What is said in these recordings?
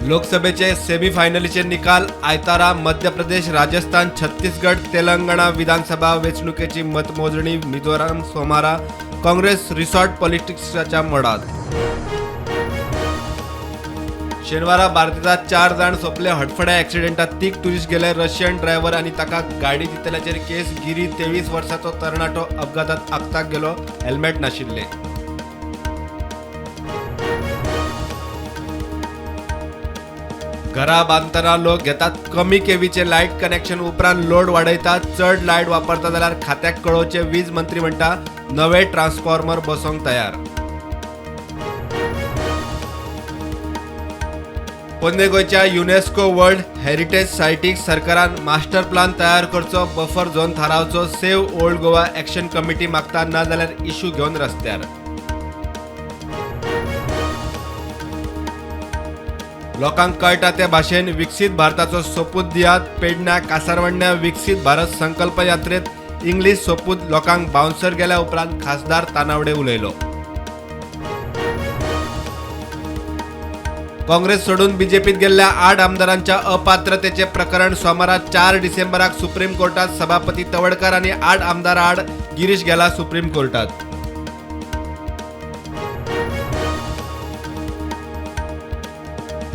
लोकसभेचे सेमीफायनलीचे निकाल आयतारा मध्य प्रदेश, राजस्थान, छत्तीसगड, तेलंगणा विधानसभा वेंचणुकेची मतमोजणी मिझोराम सोमारा. काँग्रेस रिसॉर्ट पॉलिटिक्साच्या मडात. शेनवारा बार्देसात 4 जाण सोंपले. हडफड्या ॲक्सिडेंटात 3 टुरिस्ट गेले. रशियन ड्रायव्हर आनी ताका गाडी दितल्याचेर केस. गिरी 23 वर्सांचो तरणाटो अपघातात आक्ताक गेलो. हेल्मेट नाशिल्ले. घरा बांदतना लोक घेतात कमी केवीचे लायट कनेक्शन, उपरांत लोड वाडयतात. चड लायट वापरता जाल्यार खात्याक कळोवचे. वीज मंत्री म्हणटा नवे ट्रान्सफॉर्मर बसोवंक तयार. पोन्ने गोंयच्या युनेस्को वर्ल्ड हेरिटेज सायटीक सरकारान मास्टर प्लान तयार करचो, बफर झोन थारावचो. Save old Goa action committee मागता, ना जाल्यार इश्यू घेवन रस्त्यार. लोकांक कळटा ते भाशेन विकसीत भारताचो सोपूत दियात. पेडण्या कासारवडण्या विकसीत भारत संकल्प यात्रेत इंग्लीश सोपूत लोकांक बाउन्सर गेल्या उपरांत खासदार तानावडे उलयलो. काँग्रेस सोडून बीजेपीत गेल्ल्या 8 आमदारांच्या अपात्रतेचे प्रकरण सोमारा 4 डिसेंबराक सुप्रीम कोर्टात. सभापती तवडकर आनी 8 आमदारां आड गिरीश गेला सुप्रीम कोर्टात.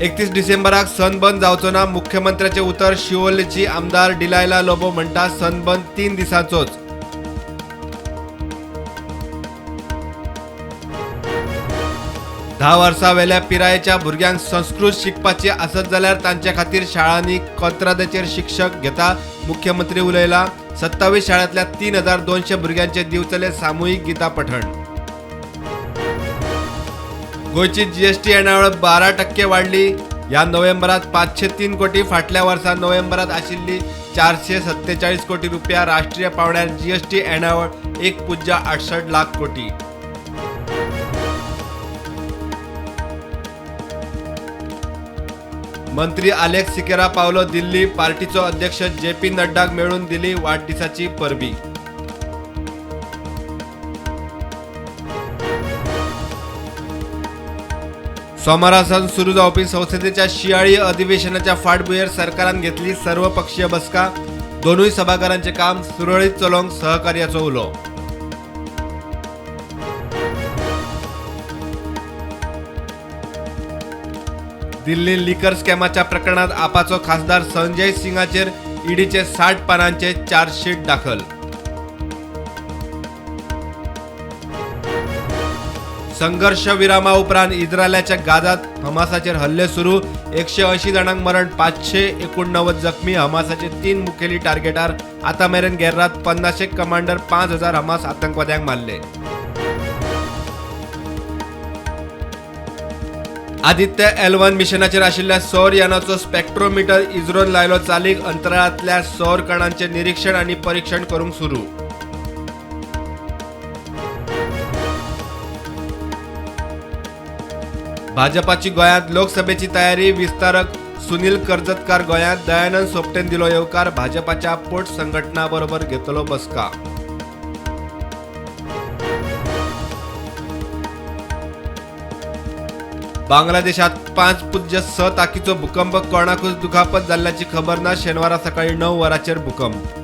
31 डिसेंबराक सनबर्न जावचो ना, मुख्यमंत्र्याचे उतर. शिवोलेची आमदार डिलायला लोबो म्हणटा सनबर्न 3 दिसांचोच. 10 वर्सां वेल्या पिरायेच्या भुरग्यांक संस्कृत शिकपाची आसत जाल्यार तांचे खातीर शाळांनी कंत्रादाचेर शिक्षक घेता, मुख्यमंत्री उलयला. 27 शाळांतल्या 3200 भुरग्यांचे दिवचले सामुहीक गीता पठण. गोंयची जीएसटी येणावळ 12% वाडली. ह्या नोव्हेंबरात 503 कोटी, फाटल्या वर्सा नोव्हेंबरात आशिल्ली 447 कोटी रुपया. राष्ट्रीय पांवड्यार जीएसटी येणावळ 1.68 लाख कोटी. मंत्री आलेक्स सिकेरा पावलो दिल्ली. पार्टीचो अध्यक्ष जे पी नड्डाक मेळून दिली वाडदिसाची परबी. सोमारा सावन सुरू जावपी संसदेच्या शियाळी अधिवेशनाच्या फाटभुंयेर सरकारान घेतली सर्वपक्षीय बसका. दोनूय सभाघरांचे काम सुरळीत चलोवंक सहकार्याचो उलो. दिल्ली लिकर स्कॅमाच्या प्रकरणात आपाचो खासदार संजय सिंगाचेर ईडीचे 60 पानांचे चार्जशीट दाखल. संघर्ष विरामा उपरांत इस्रायलाच्या गाझात हमासाचेर हल्ले सुरू. 180 जाणांक मरण, 589 जखमी. हमासाचे 3 मुखेली टार्गेटार. आतां मेरेन गेर्रात 50 कमांडर, 5000 हमास आतंकवाद्यांक मारले. आदित्य L1 मिशनाचेर आशिल्ल्या सौर यानाचो स्पेक्ट्रोमीटर इस्रोन लायलो चालीक. अंतराळांतल्या सौर कणांचें निरीक्षण आनी परीक्षण करूंक सुरू. भाजपाची गोंयांत लोकसभेची तयारी. विस्तारक सुनील करजतकार गोंयांत. दयानंद सोपटेन दिलो येवकार. भाजपाच्या पोट संघटना बरोबर घेतलो बसका. बांगलादेशात 5.6 ताकीचो भूकंप. कोणाकूच दुखापत जाल्ल्याची खबर ना. शेनवारा सकाळी 9 वरांचेर भूकंप.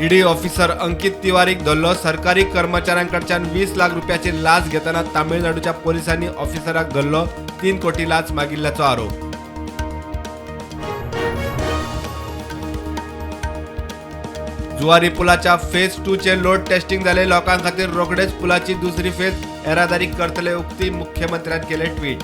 ईडी ऑफिसर अंकित तिवारीक धरलो. सरकारी कर्मचाऱ्यांकडच्यान 20 लाख रुपयाची लाच घेतना तामिळनाडूच्या पोलिसांनी ऑफिसराक धरलो. 3 कोटी लाच मागिल्ल्याचो आरोप. जुवारी पुलाच्या फेज 2 चे लोड टेस्टिंग जाले. लोकां खातीर रोखडेच पुलाची दुसरी फेज येरादारी करतले उक्ती. मुख्यमंत्र्यान केले ट्वीट.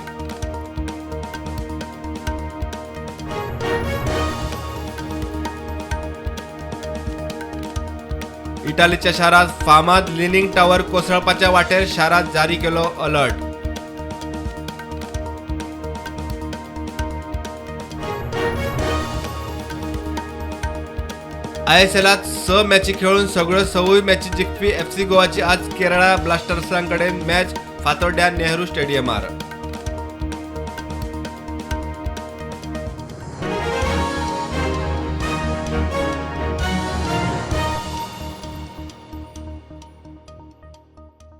इटालीच्या शारात फामाद लिनिंग टावर कोसळपाच्या वाटेर. शारात जारी केलो अलर्ट. आयएसएलात 6 मॅची खेळून सगळ्यो 6 मॅची जिखपी एफसी गोवाची आज केरळा ब्लास्टर्सांकडेन मॅच. फातोड्ड्यां नेहरू स्टेडियमार.